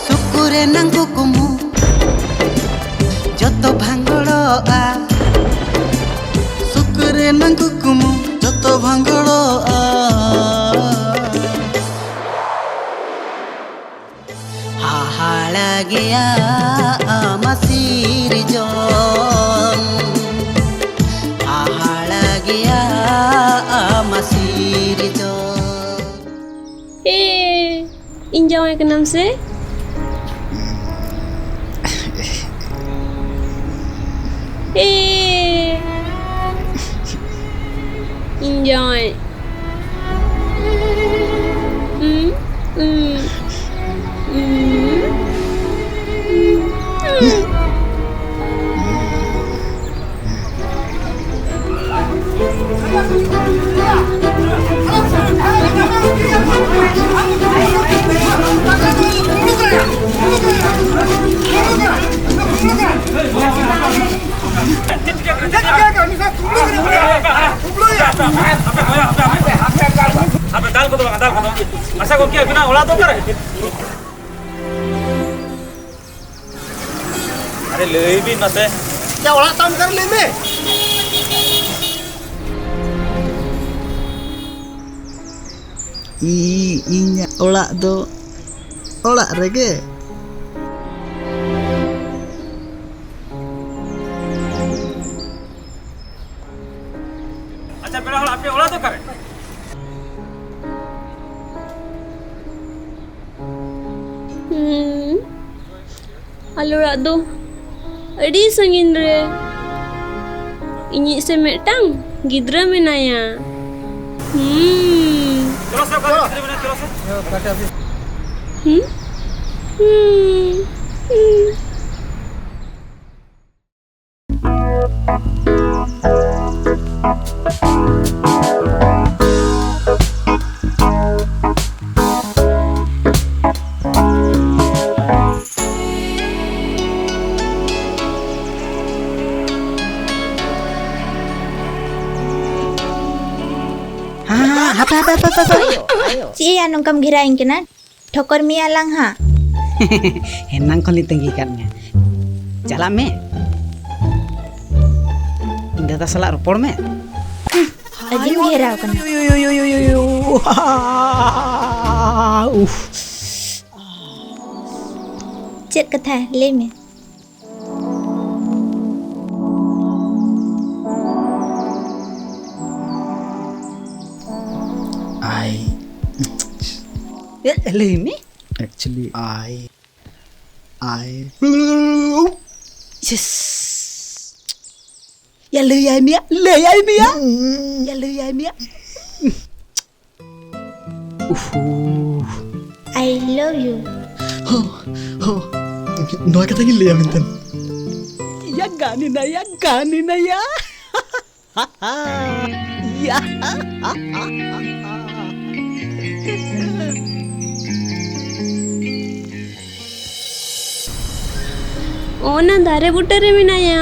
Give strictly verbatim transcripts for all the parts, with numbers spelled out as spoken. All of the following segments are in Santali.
ᱥᱩᱠ ᱨᱮᱱᱟᱝ ᱠᱩᱠᱢᱩ ᱡᱚᱛᱚ ᱵᱷᱟᱸᱜᱚᱲᱚᱜᱼᱟ᱾ ᱥᱩᱠ ᱨᱮᱱᱟᱝ ᱠᱩᱠᱢᱩ ᱡᱚᱛᱚ ᱵᱷᱟᱸᱜᱚᱲᱚᱜᱼᱟ᱾ ᱦᱟᱦᱟᱲᱟ ᱜᱮᱭᱟ ᱟᱢᱟᱜ ᱥᱤᱨᱡᱚᱱ, ᱦᱟᱦᱟᱲᱟ ᱜᱮᱭᱟ ᱟᱢᱟᱜ ᱥᱤᱨᱡᱚᱱ᱾ ᱮ, ᱤᱧ ᱡᱟᱶᱟᱭ ᱠᱟᱱᱟᱢ ᱥᱮ? ᱮ, ᱤᱧ ᱡᱟᱶᱟᱭ᱾ ᱩᱸ, ᱩᱸ, ᱩᱸ, ᱩᱸ, ᱩᱸ᱾ ᱜᱚᱢᱠᱮ, ᱟᱹᱵᱤᱱᱟᱜ ᱚᱲᱟᱜ ᱫᱚ ᱚᱠᱟᱨᱮ? ᱟᱨᱮ, ᱞᱟᱹᱭ ᱵᱤᱱ ᱢᱟᱥᱮ᱾ ᱭᱟ, ᱚᱲᱟᱜ ᱛᱟᱢ ᱚᱠᱟᱨᱮ, ᱞᱟᱹᱭ ᱢᱮ᱾ ᱤ-, ᱤᱧᱟᱹᱜ ᱚᱲᱟᱜ ᱫᱚ ᱚᱲᱟᱜ ᱨᱮᱜᱮ᱾ ᱟᱪᱪᱷᱟ, ᱯᱮᱲᱟ ᱦᱚᱲ, ᱟᱯᱮ ᱚᱲᱟᱜ ᱫᱚ ᱚᱠᱟᱨᱮ? ᱦᱩᱸ, ᱟᱞᱮ ᱚᱲᱟᱜ ᱫᱚ ᱟᱹᱰᱤ ᱥᱟᱺᱜᱤᱧ ᱨᱮ᱾ ᱤᱧᱤᱡ ᱥᱮ ᱢᱤᱫᱴᱟᱝ ᱜᱤᱫᱽᱨᱟᱹ ᱢᱮᱱᱟᱭᱟ᱾ ᱦᱩᱸ᱾ ᱪᱚᱞᱚ ᱥᱮ, ᱚᱠᱟᱨᱮ ᱜᱤᱫᱽᱨᱟᱹ ᱢᱮᱱᱟᱭᱟ, ᱪᱚᱞᱚ ᱥᱮ᱾ ᱦᱩᱸ? ᱦᱩᱸ᱾ ᱦᱩᱸ᱾ ᱦᱮᱸ, ᱦᱮᱸ, ᱦᱟᱯᱮ, ᱦᱟᱯᱮ, ᱦᱟᱯᱮ, ᱦᱟᱯᱮ, ᱦᱟᱯᱮ᱾ ᱪᱮᱫ ᱭᱟ ᱱᱚᱝᱠᱟᱢ ᱜᱷᱮᱨᱟᱭᱤᱧ ᱠᱟᱱᱟ? ᱴᱷᱚᱠᱚᱨ ᱢᱮᱭᱟ ᱞᱟᱝ ᱦᱟᱸᱜ᱾ ᱦᱮᱱᱟᱝ ᱠᱷᱚᱱ ᱞᱤᱧ ᱛᱟᱺᱜᱤ ᱠᱟᱫ ᱢᱮᱭᱟ᱾ ᱪᱟᱞᱟᱜ ᱢᱮ᱾ ᱤᱧ ᱫᱟᱫᱟ ᱥᱟᱞᱟᱜ ᱨᱚᱯᱚᱲ ᱢᱮ᱾ ᱟᱹᱰᱤᱢ ᱜᱷᱮᱨᱟᱣ ᱠᱟᱱᱟ᱾ ᱩᱯᱷ᱾ ᱪᱮᱫ ᱠᱟᱛᱷᱟ? ᱞᱟᱹᱭ ᱢᱮ᱾ I ᱮ, ᱞᱟᱹᱭ ᱢᱮ᱾ Actually, I, I Yes. ᱭᱟ, ᱞᱟᱹᱭᱟᱭ ᱢᱮᱭᱟ, ᱞᱟᱹᱭᱟᱭ ᱢᱮᱭᱟ᱾ ᱭᱟ, ᱞᱟᱹᱭᱟᱭ ᱢᱮᱭᱟ᱾ ᱩᱦᱩ᱾ I love you. ᱦᱚᱸ, ᱦᱚᱸ᱾ ᱱᱚᱣᱟ ᱠᱟᱛᱷᱟ ᱜᱤᱧ ᱞᱟᱹᱭᱟ ᱢᱮᱱᱛᱮ᱾ ᱭᱟ, ᱜᱟᱱ ᱮᱱᱟ ᱭᱟ, ᱜᱟᱱ ᱮᱱᱟ ᱭᱟ᱾ ᱭᱟ᱾ ᱚᱱᱟ ᱫᱟᱨᱮ ᱵᱩᱴᱟᱹ ᱨᱮ ᱢᱮᱱᱟᱭᱟ᱾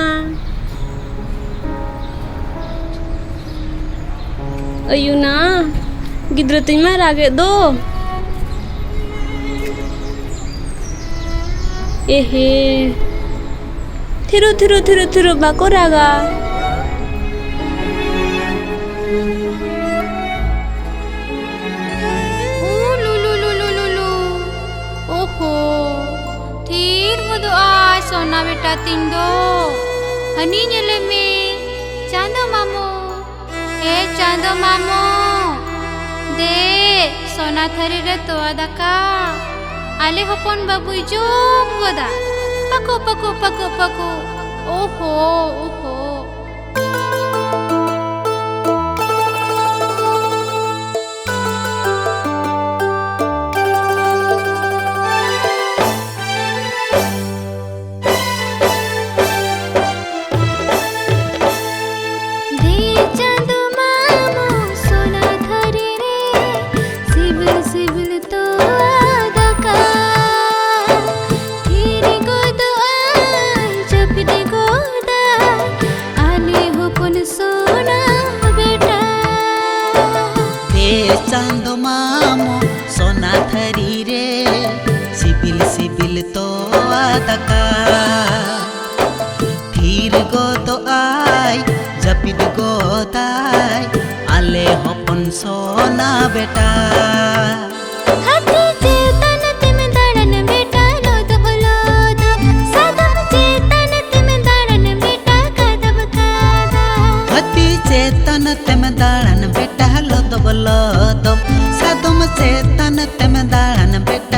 ᱟᱭᱩ ᱱᱟ, ᱜᱤᱫᱽᱨᱟᱹ ᱛᱤᱧ ᱢᱟ ᱨᱟᱜᱮᱫ ᱫᱚ᱾ ᱮᱦᱮ᱾ ᱛᱷᱤᱨᱩ, ᱛᱷᱤᱨᱩ, ᱛᱷᱤᱨᱩ, ᱛᱷᱤᱨᱩ, ᱵᱟᱠᱚ ᱨᱟᱜᱟ᱾ ᱩ ᱞᱩ ᱞᱩ ᱞᱩ ᱞᱩ ᱞᱩ ᱞᱩ᱾ ᱳᱦᱳ, ᱛᱷᱤᱨ ᱜᱚᱫᱚᱜᱼᱟᱭ ᱥᱚᱱᱟ ᱵᱮᱴᱟ ᱛᱤᱧ ᱫᱚ᱾ ᱦᱟᱹᱱᱤ ᱧᱮᱞᱮ ᱢᱮ, ᱪᱟᱸᱫᱚ ᱢᱟᱢᱚ᱾ ᱮ ᱪᱟᱸᱫᱚ ᱢᱟᱢᱚ, ᱫᱮ, ᱥᱚᱱᱟ ᱛᱷᱟᱹᱨᱤ ᱨᱮ ᱛᱚᱣᱟ ᱫᱟᱠᱟ ᱟᱞᱮ ᱦᱚᱯᱚᱱ ᱵᱟᱹᱵᱩᱭ ᱡᱚᱢ ᱜᱚᱫᱟ᱾ ᱯᱟᱹᱠᱩ, ᱯᱟᱹᱠᱩ, ᱯᱟᱹᱠᱩ, ᱯᱟᱹᱠᱩ᱾ ᱳᱦᱳ, ᱳᱦᱳ᱾ ᱫᱮ ᱪᱟᱸᱫᱚ ᱢᱟᱢᱚ ᱥᱚᱱᱟ ᱛᱷᱟᱹᱨᱤ ᱨᱮ ᱥᱤᱵᱤᱞ ᱥᱤᱵᱤᱞ ᱛᱚᱣᱟ ᱫᱟᱠᱟ᱾ ᱛᱷᱤᱨ ᱜᱚᱫᱚᱜᱼᱟᱭ, ᱡᱟᱹᱯᱤᱫ ᱜᱚᱫᱟᱭ, ᱟᱞᱮ ᱦᱚᱯᱚᱱ ᱥᱚᱱᱟ ᱵᱮᱴᱟ᱾ ᱫᱮ ᱪᱟᱸᱫᱚ ᱢᱟᱢᱚ ᱥᱚᱱᱟ ᱛᱷᱟᱹᱨᱤ ᱨᱮ ᱥᱤᱵᱤᱞ ᱥᱤᱵᱤᱞ ᱛᱚᱣᱟ ᱫᱟᱠᱟ᱾ ᱛᱷᱤᱨ ᱜᱚᱫᱚᱜᱼᱟᱭ, ᱡᱟᱹᱯᱤᱫ ᱜᱚᱫᱟᱭ, ᱟᱞᱮ ᱦᱚᱯᱚᱱ ᱥᱚᱱᱟ ᱵᱮᱴᱟ᱾ ᱦᱟᱹᱛᱤ ᱪᱮᱛᱟᱱ ᱛᱮᱢ ᱫᱟᱬᱟᱱ ᱵᱮᱴᱟ, ᱞᱚᱫᱚᱵ ᱞᱚᱫᱚᱵ᱾ ᱥᱟᱫᱚᱢ ᱪᱮᱛᱟᱱ ᱛᱮᱢ ᱫᱟᱬᱟᱱ ᱵᱮᱴᱟ, ᱠᱟᱫᱟᱵ ᱠᱟᱫᱟᱵ᱾ ᱦᱟᱹᱛᱤ ᱪᱮᱛᱟᱱ ᱛᱮᱢ ᱫᱟᱬᱟᱱ ᱵᱮᱴᱟ, ᱞᱚᱫᱚᱵ ᱞᱚᱫᱚᱵ᱾ ᱥᱟᱫᱚᱢ ᱪᱮᱛᱟᱱ ᱛᱮᱢ ᱫᱟᱬᱟᱱ ᱵᱮᱴᱟ,